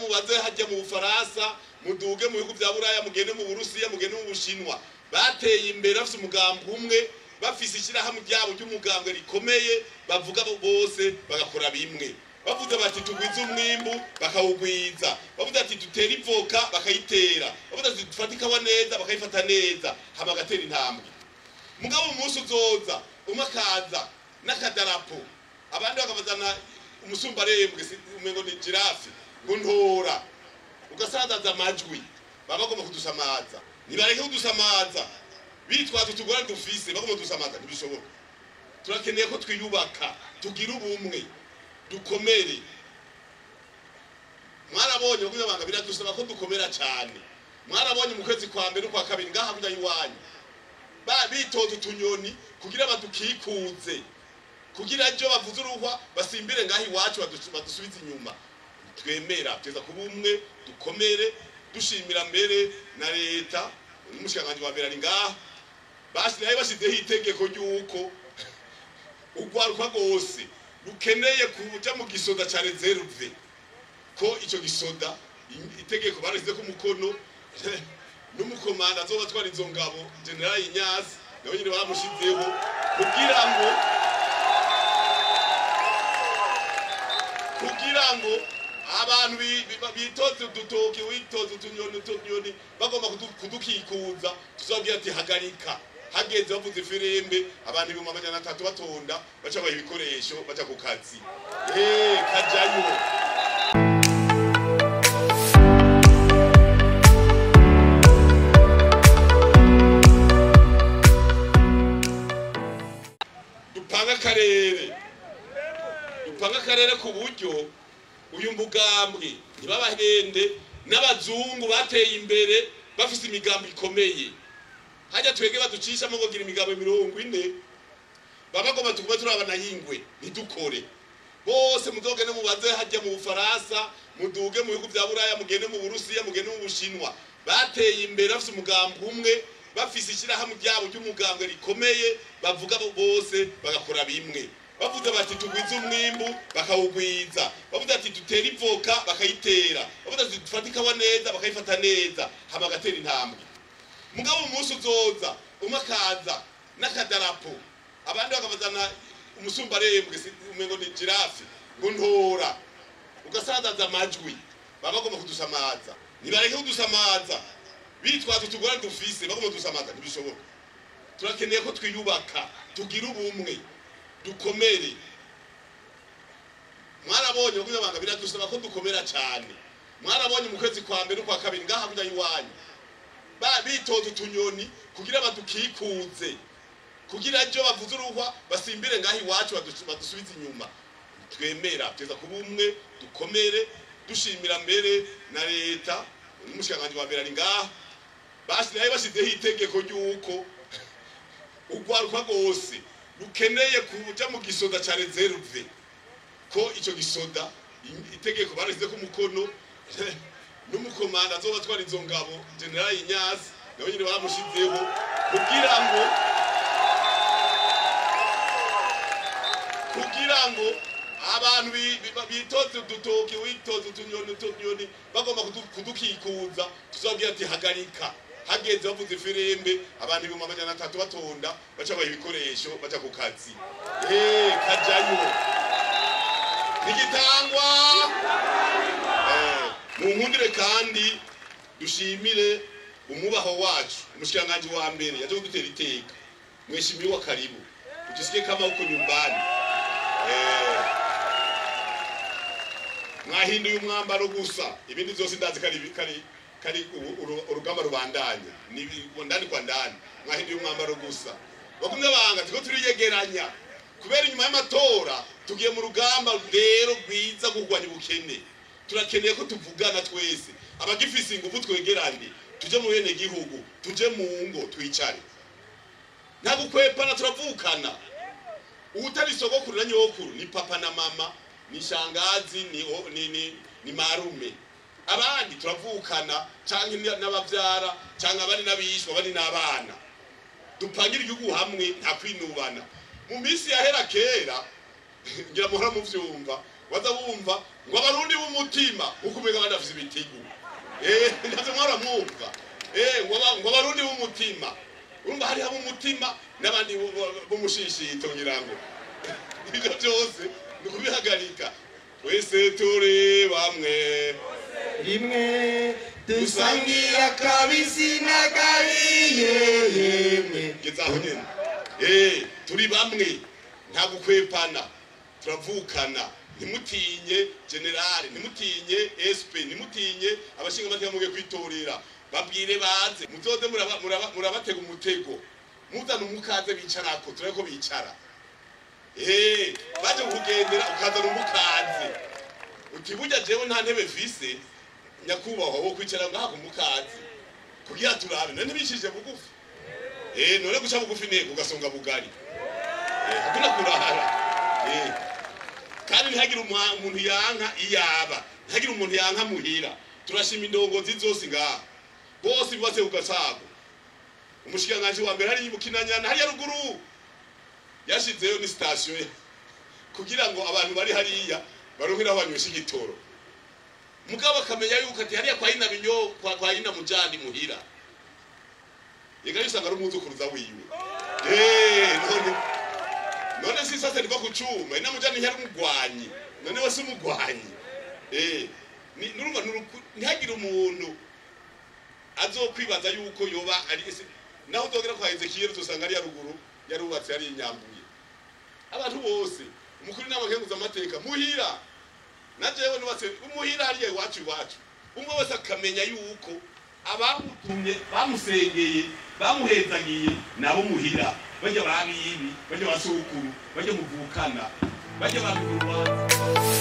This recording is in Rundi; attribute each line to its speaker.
Speaker 1: mubaze hajya mu Bufaransa, muduge mu bihugu bya Buraya, mugende mu Burusiya, mugende mu Bushinwa. Bateye imbere bafise umugambi umwe, bafise ishyirahamwe ryabo ry'umugambwe rikomeye, bavuga bose bagakora bimwe. Bavuze bati tugwize umwimbu, bakawugwiza. Bavuze ati dutere ivoka, bakayitera. Bavuze ati dufate ikawa neza, bakayifata neza, hama bagatera intambwe. Mugabo umunsi uzoza umwe akaza n'akadarapo, abandi bakabazana umusumbarembwe, umengo ni girafe, ngo ntora, ugasanzaza amajwi. Baba bagomba kudusamaza, nibareke kudusamaza, bitwaza utugorane dufise, bagomba kudusamaza, ntibishoboka. Turakeneye ko twiyubaka, tugira ubumwe, dukomere. Mwarabonye bagumye biradusaba ko dukomera cyane. Mwarabonye mu kwezi kwa mbere kwa kabiri ngaha kuja iwanyu, bitoza utunyoni kugira badukikuze, kugira ejo bavuze uruhwa basimbire ngaha iwacu badusubize inyuma. Twemera tugeza kuba umwe, dukomere. Dushimira mbere na leta n'umushikiranganji wa mbere ari ngaha, nayo bashizeho itegeko ry'uko urwaruka rwose rukeneye kuja mu gisoda ca reserve, ko ico gisoda itegeko barashizeko umukono n'umukomanda azoba atwara izo ngabo General Ignace, nawe nyene baramushizeho kugira ngo abantu bitoze udutoki, witoze utunyoni, bagomba kudukikuza, tuzabwira ati hagarika. Hageze bavuze ifirimbi, abantu 300,000 batonda, baca baha ibikoresho, baca ku kazi. Kajayo. Dupanga akarere ku buryo uyu mugambwe ntibabahende n'abazungu bateye imbere bafise imigambi ikomeye. Hajya twege baducishamo ngo gira imigambi 40, babagomba tugume turabana yingwe ntidukore. Bose muzogende mubaze hajya mu Bufaransa, muduge mu bihugu bya Buraya, mugende mu Burusiya, mugende mu Bushinwa. Bateye imbere bafise umugambi umwe, bafise ishyirahamwe ryabo ry'umugambwe rikomeye, bavuga bose bagakora bimwe. Bavuze bati tugwize umwimbu, bakawugwiza. Bavuze ati dutere ivoka, bakayitera. Bavuze ati dufate ikawa neza, bakayifata neza, hama bagatera intambwe. Mugabo umunsi uzoza umwe akaza n'akadarapo, abandi bakabazana umusumbarembwe, umengo ni girafe, ngo ntora, ugasanzaza amajwi. Baba bagomba kudusamaza, nibareke kudusamaza, bitwaza utugorane dufise, bagomba kudusamaza, ntibishoboka. Turakeneye ko twiyubaka, tugira ubumwe, dukomere. Mwarabonye bagumye biradusaba ko dukomera cyane. Mwarabonye mu kwezi kwa mbere kwa kabiri ngaha kuja iwanyu, bitoza utunyoni kugira badukikuze, kugira ejo bavuze uruhwa basimbire ngaha iwacu badusubize inyuma. Twemera tugeza kuba umwe, dukomere. Dushimira mbere na leta n'umushikiranganji wa mbere ari ngaha, nayo bashizeho itegeko ry'uko urwaruka rwose rukeneye kuja mu gisoda ca reserve, ko ico gisoda itegeko barashizeko umukono n'umukomanda azoba atwara izo ngabo General Ignace, nawe nyene baramushizeho kugira ngo abantu bitoze udutoki, witoze utunyoni, bagomba kudukikuza, tuzabwira ati hagarika. Hageze bavuze ifirimbi, abantu 300,000 batonda, baca baha ibikoresho, baca ku kazi. Kajayo. Nigitangwa. Mu nkundire kandi dushimire umubaho wacu, umushikiranganji wa mbere yaje kudutera iteka. Mheshimiwa, karibu. Ujisikie kama uko nyumbani. Mwahinduye umwambaro gusa, ibindi byose ndazi kari urugamba rubandanya, ni ndani kwa ndani. Mwahinduye umwambaro gusa. Bagumye banga tiko turiyegeranya, kubera inyuma y'amatora tugiye mu rugamba rero rwiza kurwanya ubukene. Turakeneye ko tuvugana twese, abagifise ingufu twegerane, tuje mu bene gihugu, tuje mu ngo twicare. Nta gukwepana, turavukana. Utari sogokuru na nyokuru ni papa na mama, ni shangazi, ni marume. Abandi turavukana, canke n'abavyara, canke abari n'abishwa, abari n'abana. Dupangira igihugu hamwe, nta kwinubana. Mu minsi yahera kera, ngira muhora muvyumva, waza wumva ngo abarundi b'umutima ukumenya abandi bafise ibitigu. Navyo mwaramwumva. Ngo abarundi b'umutima. Urumva hari abo umutima n'abandi b'umushishito ngirango. Ibyo byose ni kubihagarika. Twese turi bamwe.
Speaker 2: Rimwe dusangira kabisi n'agahiye yemwe.
Speaker 1: Gezaho nyene. Turi bamwe nta gukwepana, turavukana. Ntimutinye generale, ntimutinye SP, ntimutinye abashinga amateka mugiye kwitorera. Babwire baze, muzoze murabatega umutego. Muzana umukaze bicarako, tureko bicara. Baje kugendera ukazana umukaze. Uti burya jewe nta ntebe mfise, nyakubahwa wo kwicara ngaha ku mukaze. Kugira turabe, none ntibishije bugufi. None guca bugufi ntego ugasonga bugari. Hakuna kurara. Kandi ntihagire umuntu yanka iyaba, ntihagire umuntu yanka muhira. Turashima indongozi zose ngaha. Bose bibatse ku gasago. Umushikiranganji wa mbere hari Bukinanyana hariya ruguru. Yashizeyo ni station kugira ngo abantu bari hariya baronkera abanywesha igitoro. Mugabo akamenya yuko ati hariya kwa ina binyo kwa ina mujandi muhira. Yega yusanga ari umuzukuruza wiwe. None si sasa ndiko kucuma ina mujandi ntiyari umugwanyi. None wese umugwanyi. Nurumva ntihagire umuntu azokwibaza yuko yoba ari naho uzogera kwa Ezekiel tusanga ari ruguru yarubatse ari inyambuye. Abantu bose umukuru n'abakenguza amateka muhira na jewe nubatse umuhira hariya iwacu. Umwe wese akamenya yuko abamutumye bamusengeye bamuhezagiye nabo muhira bajya babibi bajya basukuru bajya muvukana bajya babirwa.